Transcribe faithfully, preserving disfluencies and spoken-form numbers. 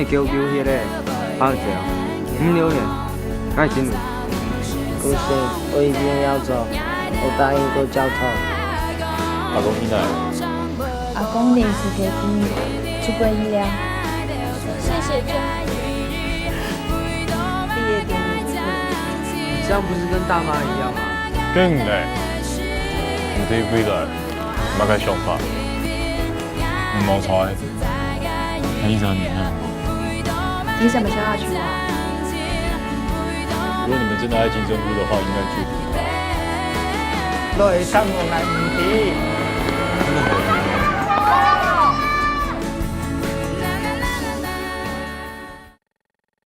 你救救佢咧，阿姐，毋留咧，該真。不行，我一定要走，我答应过教头。阿公去哪？阿公临时决定出国去了。谢谢教头。毕业典礼。这样不是跟大妈一样吗？跟你嘞，你对未来有个想法？你冇错。 你想你看，你什么时候要去啊？如果你们真的爱金针菇的话，应该祝福他。落去上我来唔知。